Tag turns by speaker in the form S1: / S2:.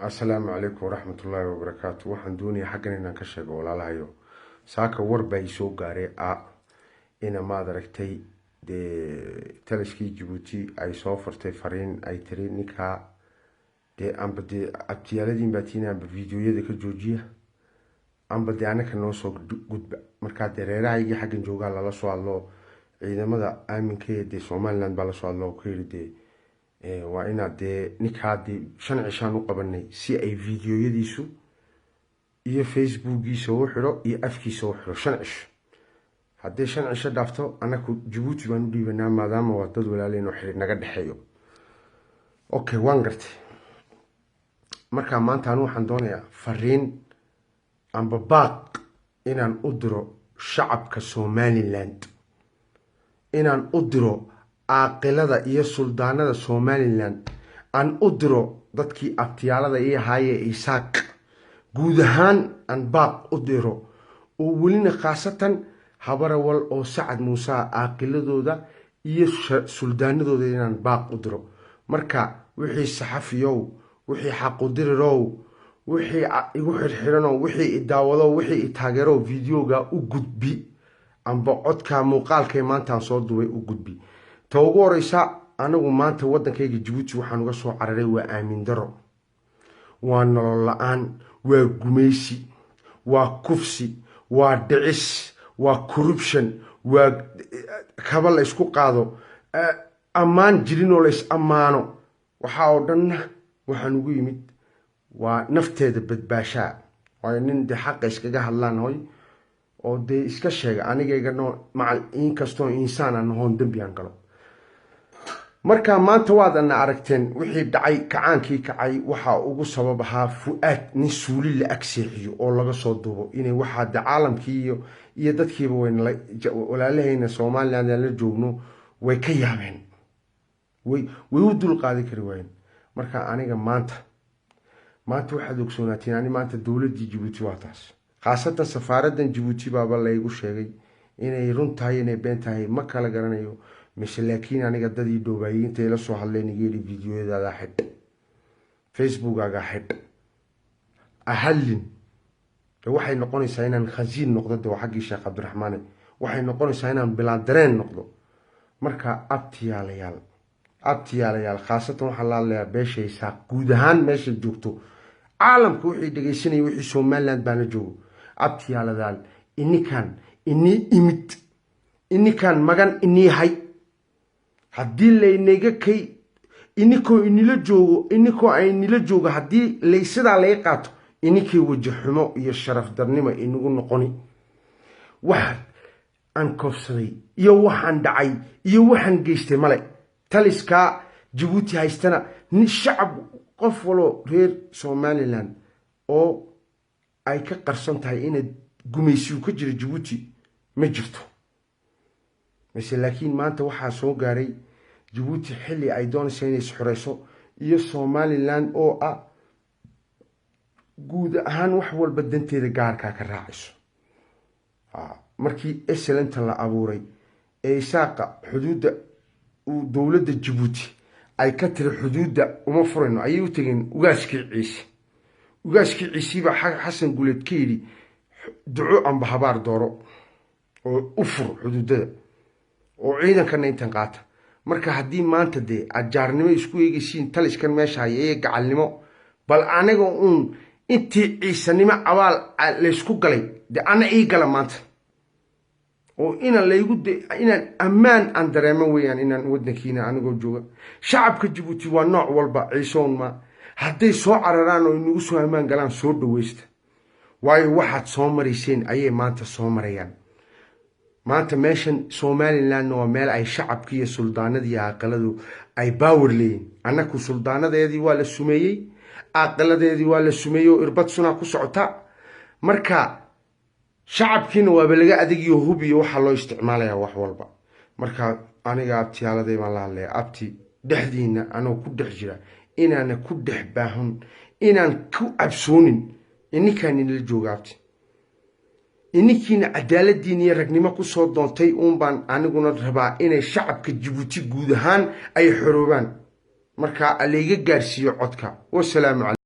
S1: Asalaamu calaykum waraxmatullaahi wabarakaatu. Waxaan doonayaa xaggan inaan ka sheego, walaalahayo, saaka war baa isoo gaaray ina, maad aragtay, dee taliskii Jabuuti ay soo furtay fariin ay tiri ninkaa dee amba dee abtiyaaladiin baa tiina, amba videoyada ka joojiya, amba dee anaka noo soo gudba. Markaa dee reerahaygii xaggan joogaa lala soo hadlo, ciidamada aaminka dee Somaliland baa lasoo hadlo oo ka yidhi dee waa inaad dee ninkaa dee 5 cishaan u qabanay si ay videoyadiisu iyo Facebookiisa u xidho iyo afkiisa u xidho 5 cisho. Haddii 5 cisho dhaafto, anaku Jabuuti baan u dhiibanaa, maadaama waa dad walaaleen oo xidhiir naga dhexeeyo. Okay, waan gartay. Marka maanta anu waxaan doonayaa fariin amba baaq inaan u diro shacabka Somaliland, inaan u diro aaqilada iyo suldaanada Somaliland, aan u diro dadkii abtiyaalada ii ahaayee Isaaq guud ahaan, aan baaq u diro oo welina khaasatan Habarawal oo Sacad Muuse aaqiladooda iyo suldaanadooda inaan baaq u diro. Marka wixii saxafiyow, wixii xaqudirirow, wixii igu xirxiranow, wixii idaawado, wixii itaageerow, videoga u gudbi amba codka muuqaalkay maantaan soo duubay u gudbi. Ta ugu horeysa, anagu maanta waddankayga Jabuuti waxaan uga soo cararay waa aamin daro, waa nolol la-aan, waa gumaysi, waa kufsi, waa dhicis, waa corruption, waa kaba la ysku qaado, ammaan jirinoo la is ammaano. Waxaa oo dhanna waxaan ugu yimid waa nafteeda badbaashaa, waayo nin dee xaqa iskaga hadlaan hoy oo dee iska sheega anigayga noo macal, inkastoo insaan aan nahoon dembi aan galo. Marka maanta waadana aragteen wixii dhacay. Kacaankii kacay waxaa ugu sabab ahaa Fu-aad, nin suuli la ag seexiyo oo laga soo duubo inay waxaa de caalamkii iyo dadkiiba waynala walaalahayna Somaliland aan la joogno way ka yaabeen, way u dul qaadi kari waayeen. Marka aniga maanta waxaad ogsoonaatiin, ani maanta dowladdii Jabuuti waa taas, khaasatan safaaraddan Jabuuti baaba laygu sheegay. Inay run tahay, inay been tahay, ma kala garanayo mise, laakiin aniga dadii dhoobaayey intay la soo hadleen iga yidhi videoyadaada xidh, Facebookaaga xidh, ahallin. De waxay noqonaysaa inaan khasiin noqdo, de waa xaggii Sheekh Cabdiraxmaane, waxay noqonaysaa inaan bilaa dareen noqdo. Marka abtiyaalayaal, abtiyaalayaal, khaasatan waxaa la hadlayaa beeshaysaa guud ahaan meesha joogto caalamka, wixii dhegaysanaya, wixii Somaliland baana joogo. Abtiyaaladaal, ininkaan inii imid, ininkaan magan inii hay. Haddii laynaga kay ininkoo inila joogo, ininkoo aynila joogo, haddii lay sidaa lay qaato, ininkay waji xumo iyo sharaf darnimo inagu noqoni. Wax aan koofsaday iyo waxaan dhacay iyo waxaan geystay male. Taliskaa Jabuuti haystana nin shacab qof waloo reer Somaliland oo ay ka qarsan tahay ina gumaysigu ka jiro Jabuuti ma jirto mise. Laakiin maanta waxaa soo gaaray Jabuuti xilli ay doonaysa inay isxoreyso iyo Somaliland oo ah guud ahaan wax walba danteeda gaarkaa ka raacayso. Markii SLMta la abuuray ee Isaaqa xuduudda uu dowladda Jabuuti ay ka tiri xuduudda uma furayno, ayay u tegeen ugaaskii Ciise. Ugaaskii Ciisiibaa Xasan Guleed ka yidhi duco amba habaar dooro oo u fur xuduudada oo ciidankana intan qaata. Marka haddii maanta dee aad jaarnimo isku eegaysiin taliskan meesha haya iyo gacalnimo, bal aniga uun intii ciisanimo abaal laysku galay dee ana ii gala maanta oo inaan laygu inaan ammaan aan dareemo weeyaan, inaan waddankiina anigoo jooga. Shacabka Jabuuti waa nooc walba, ciisoon ma hadday soo cararaan oo inagu soo ammaan galaan, soo dhaweysta, waayo waxaad soo marayseen ayay maanta soo marayaan. Maanta meeshan Somalilandna waa meel ay shacabki iyo suldaanadii aqaladu ay power leeyihin. Annaku suldaanadeedii waa la sumeeyey, aqaladeedii waa la sumeeyey oo irbad sunaa ku socota. Marka shacabkiina waaba laga adegiyo hub iyo waxaa loo isticmaalaya wax walba. Marka aniga abtiyaaladay baan la hadlaya, abti dhexdiina anoo ku dhex jira, inaana ku dhex baahun, inaan ku cabsoonin. Ininkaan inala jooga, abti, ininkiina cadaaladiin iyo ragnimo kusoo doontay uun baan aniguna rabaa inay shacabka Jabuuti guud ahaan ay xoroobaan. Marka layga gaarsiiyo codka. Wasalaamu calaykum.